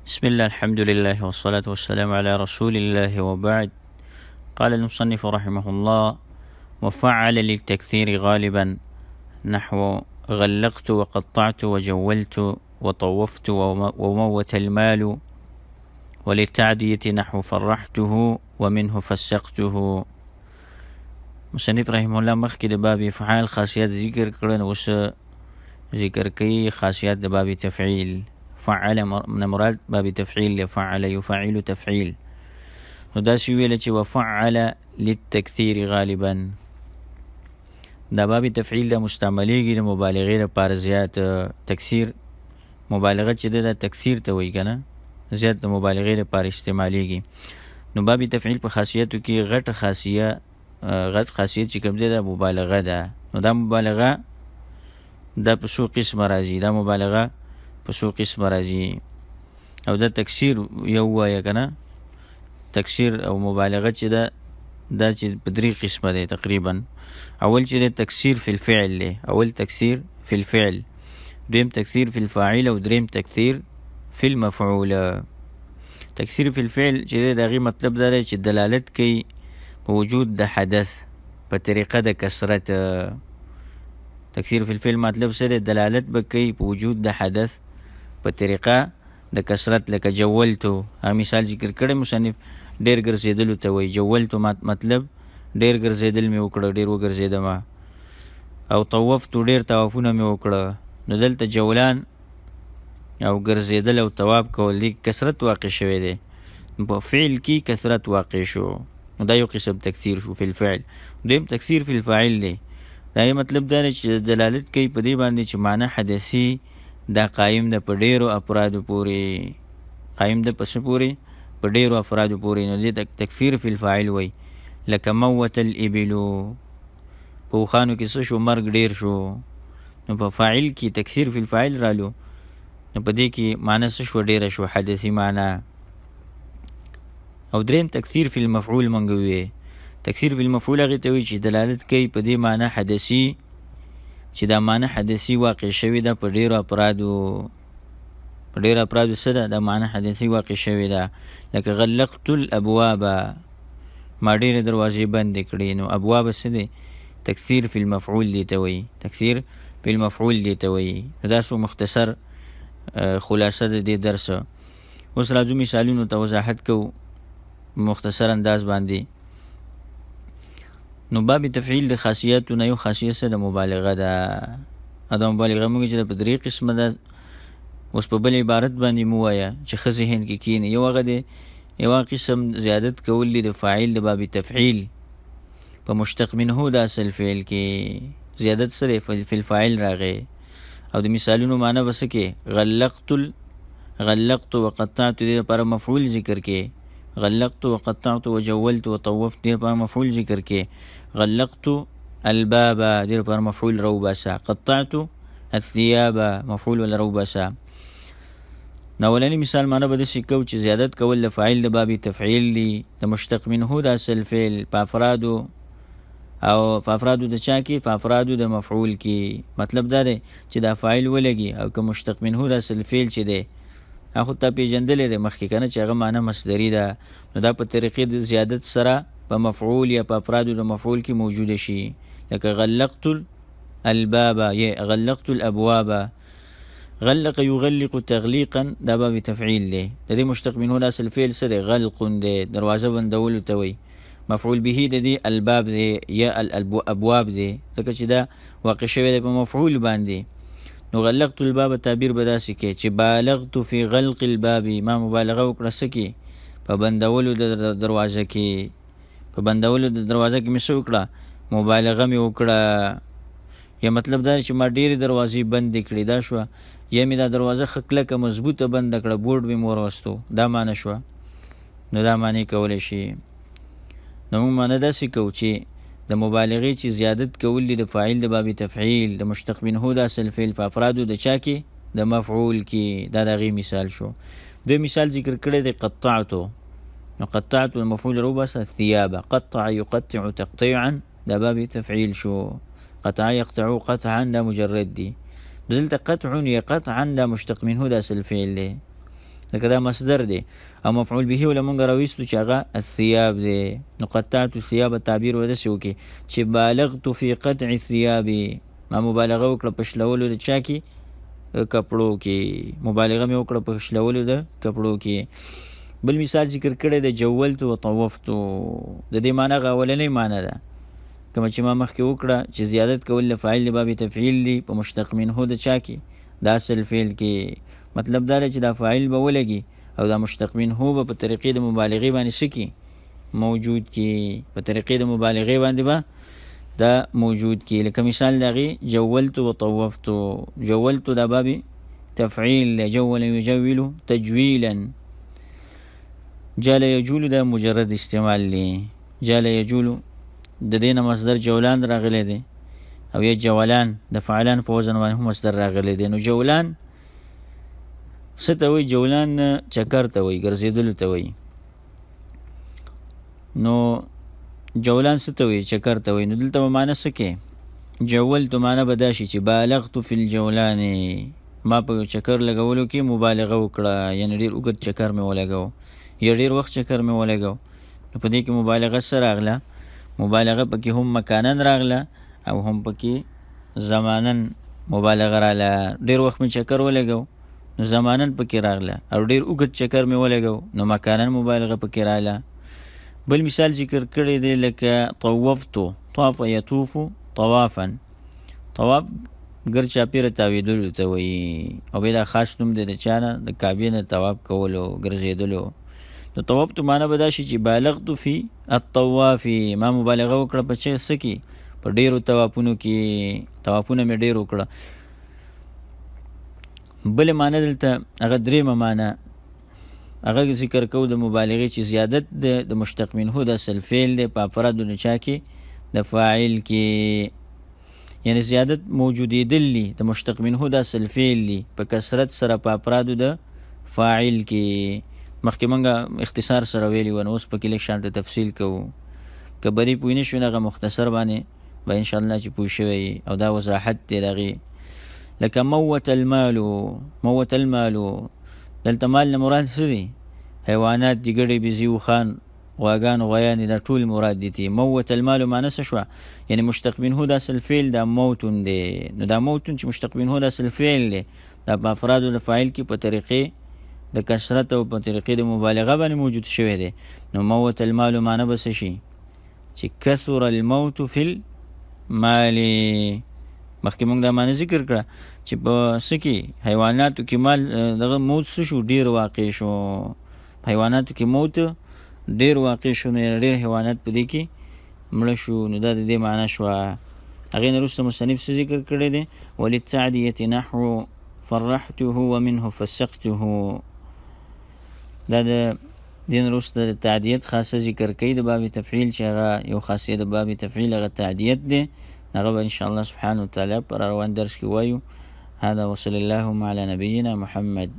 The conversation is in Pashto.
بسم الله، الحمد لله، والصلاة والسلام على رسول الله، وبعد. قال المصنف رحمه الله: وفعل للتكثير غالبا، نحو غلقت وقطعت وجولت وطوفت وموت المال، وللتعدية نحو فرحته ومنه فسقته. مصنف رحمه الله مخکې د باب افعال خاصیت ذکر کړل، اوس ذکر کوي خاصیت د باب تفعیل. فعل نه مراد باب تفعیل، فعل يفعل تفعیل. نو داسې ویل چې وفعل للتکثیر غالبا، دا باب تفعیل د مستعملیږي د مبالغې لپاره زیات. تکثیر مبالغه چې ده تکثیر ته وایي که نه، زیات د مبالغې لپاره استعمالیږي. نو باب تفعیل په خاصیتو کې غټ خاصیه، غټ خاصیت چې کوم دی دا مبالغه ده. نو دا مبالغه دا په څو قسمه راځي، دا مبالغه په څو قسمه راځي. او دا تکثیر یو وایه که نه، تکثیر او مبالغه چې ده دا چې په درې قسمه دی تقریبا. اول چې دی تکثیر فی الفعل دی، اول تکثیر فی الفعل، دویم تکثیر فی الفاعل، او دریم تکثیر فی المفعول. تکثیر فی الفعل چې دی د هغې مطلب دا دی چې دلالت کوي په وجود د حدث په طریقه د کثرت. تکثیر فی الفعل مطلب څه دی؟ دلالت به کوي په وجود د حدث په طریقه د کثرت. لکه جولتو، هغه مثال ذکر کړی مصنف، ډېر ګرځېدلو ته وایي. جولتو مطلب ډېر ګرځېدل مې وکړه، ډېر وګرځېدم. او طوفتو، ډېر طوافونه مې وکړه. نو دلته جولان او ګرځېدل او طواف کول دي کثرت واقع شوی دی، په فعل کې کثرت واقع شو. نو دا یو قسم تکثیر شو فی الفعل. دویم تکثیر فی الفاعل دی، دا یې مطلب دا دی چې دلالت کوي په دې باندې چې معنی حدثي دا قایم ده په ډېرو افرادو پورې، قایم ده په څه پورې؟ په ډېرو افرادو پورې. نو دې تکثیر فی الفاعل وایي. لکه موت الابل، په اوښانو کې څه شو؟ مرګ ډېر شو. نو په فاعل کې تکثیر فی الفاعل رالو، نو په دې کې معنی څه شوه؟ ډېره شوه، حدثي معنی. او دریم تکثیر فی المفعول مونږ وویې. تکثیر فی المفعول هغې ته وایي چې دلالت کوي په دې معنی حدثي چې دا معنی حدثي واقع شوې ده په ډېرو افرادو، په ډېرو افرادو څه ده؟ دا معنی حدثي واقع شوې ده. لکه غلقت الابواب، ما ډېرې دروازې بندې کړې. نو ابواب څه دی؟ تکثیر فی المفعول دې ته وایي، تکثیر فی المفعول دې ته وایي. نو دا څو مختصر خلاصه د دې درس. اوس راځو مثالونو ته وضاحت کوو مختصر انداز باندې. نو باب تفعیل د خاصیتو نه یو خاصیت څه د مبالغه ده. دا مبالغه موږ چې په درې قسمه ده، اوس په بل عبارت باندې مو وایه چې ښه ذهن کې کښېني. یو هغه دی، یو قسم زیادت کول دي د فاعل د باب تفعیل په مشتق منه د اصل فعل کې زیادت سره فی الفاعل راغی. او د مثالونو معنی به څه کې؟ غلقت وقطعت دې لپاره مفعول ذکر کې، غلقت وقطعت وجولت وطوفت دې لپاره مفعول ذکر کې، غلقت الباب دې لپاره مفعول روباسه، قطعت الثياب مفعول ولا روباسه. نو اولنی مثال معنی به داسې کوو چې زیادت کول د فاعل د باب تفعیل دي د مشتق منه د اصل فعل په افرادو، او په افرادو د چا کې؟ په افرادو د مفعول کې. مطلب دا دی چې دا فاعل ولګي او که مشتق منه د اصل فعل چې دی هغه خو تا پېژندلی دی مخکې که نه چې هغه معنی مصدري ده، نو دا په طریقې د زیادت سره په مفعول یا په افرادو د مفعول کې موجوده شي. لکه غلقت الباب یا غلقت الابواب. غلق یغلق تغلیقا دا باب تفعیل دی. د دې مشتق منه د اصل فعل څه دی؟ غلق دی، دروازه بندولو ته وایي. مفعول به د دې الباب دی یا الابواب دی، ځکه چې دا واقع شوی دی په مفعول باندې. نو غلقت الباب تعبیر به داسې کې چې بالغت فی غلق الباب، ما مبالغه وکړه څه کې؟ په بندولو د دروازه کې، په بندولو د دروازه کې مې څه وکړه؟ مبالغه مې وکړه. یا مطلب دا چې ما ډېرې دروازې بندې کړې دا شوه، یا مې دا دروازه ښه کلکه مضبوطه بنده کړه، بورډ مې وروستو، دا معنی شوه. نو دا معنی کولی شي. نو موږ معنی داسې کوو چې د مبالغې چې زیادت کول دي د فاعل د باب تفعیل د مشتق منه د اصل فعل په افرادو د چا کې؟ د مفعول کې. دا د هغې مثال شو. دوی مثال ذکر کړی دی قطعتو. نو قطعت المفعول روباسه الثياب، قطع يقطع تقطيعا دا باب تفعیل شو. قطع يقطع قطعا دا مجرد دي. دلته قطع یا قطعا دا مشتق منه د اصل فعل دی. لکه دا مصدر دی او مفعول به له مونږ راویستو چې هغه الثياب دی. نو قطعت الثياب تعبیر ودسې وکړي چې بالغت فی قطع الثياب، ما مبالغه وکړه په شلولو د چا کې؟ کپړو کې. مبالغه مې وکړه په شلولو د کپړو کې. بل مثال ذکر کړی دی جولت و طوفت، د دې معنی هغه اولنۍ معنی ده کومه چې ما مخکې وکړه چې زیادت کول د فاعل د باب تفعیل دی په مشتق منه د چا کې؟ د اصل فعل کې. مطلب دا دی چې دا فاعل به ولګي او دا مشتق منه به په طریقې د مبالغې باندې څه کي؟ موجود کی. په طریقې د مبالغې باندې به دا موجود کی. لکه مثال د هغې جولت و طوفت. جولت دا باب تفعیل دی، جول یجول تجویلا. جال یجول دا مجرد استعمال دی. جال یجول د دې نه مصدر جولان راغلی دی او یا جولان د فعلان په وزن باندې هم مصدر راغلی دی. نو جولان څه ته وایي؟ جولان چکر ته وایي، ګرځېدلو ته وایي. نو جولان څه ته وایي؟ چکر ته وایي. نو دلته به معنی څه کې؟ جولت معنی به دا شي چې بالغت فی الجولان، ما په یو چکر لګولو کې مبالغه وکړه، یعنې ډېر اوږد چکر مې ولګاو یا ډېر وخت چکر مې ولګاو. نو په دې کې مبالغه څه راغله؟ مبالغه پکې هم مکانن راغله او هم پکې زمانن مبالغه راغله. ډېر وخت مې چکر ولګاو نو زمانن پکې راغله، او ډېر اوږد چکر مې ولګاو نو مکانن مبالغه پکې راغله. بل مثال ذکر کړی دی لکه طوفتو، طاف یطوف طوافا. طواف ګر چاپېره تاوېدلو ته وایي، او بیا دا خاص نوم دی د چا نه؟ د کعبې نه طواف کولو، ګرځېدلو. نو طوفت معنی به دا شي چې بالغت فی الطواف، ما مبالغه وکړه په څه کې؟ په ډېرو طوافونو کې، طوافونه مې ډېر وکړه. بله معنی دلته هغه درېیمه معنی هغه ذکر کوو د مبالغې چې زیادت د مشتق منه د اصل فعل دی په افرادو د چا کې؟ د فاعل کې. یعنی زیادت موجودېدل دي د مشتق منه د اصل فعل دي په کثرت سره په افرادو د فاعل کې. مخکې مونږ اختصار سره ویلي وو، نو اوس پکې لږ شانته تفصیل کوو. که بری پوه نه شو نو هغه مختصر باندې به انشاءالله چې پوه شوی، او دا وضاحت دی د هغې. لکه موت المال، موت المال دلته مال نه مراد څه دي؟ حیوانات دي، ګډې بیزې، اوښان، غواګان، غویان دي، دا ټول مراد دي تي. موت المال معنی څه شوه؟ یعنی مشتق منه د اصل فعل دا موتون دی. نو دا موتون چې مشتق منه د اصل فعل دی دا په افرادو د فاعل کې په طریقې د کثرت او په طریقې د مبالغه باندې موجود شوی دی. نو موت المال معنی به څه شي؟ چې کثر الموت فی المال. مخکې موږ دا معنی ذکر کړه چې په څه کې؟ حیواناتو کې مال دغه موت څه شو؟ ډېر واقع شو. حیواناتو کې موت ډېر واقع شو، نو ډېر حیوانات په دې کې مړه شو. نو دا د دې معنی شوه. هغې نه وروسته مصنف څه ذکر کړی دی؟ وللتعدیة نحو فرحته ومنه فسقته. دا د دې نه وروسته د تعدیت خاصه ذکر کوي د باب تفعیل، چې هغه یو خاصیت د باب تفعیل هغه تعدیت دی. هغه به ان شاء الله سبحانه وتعالی پر روان درس کې وایو. هذا وصلی اللهم علی نبینا محمد.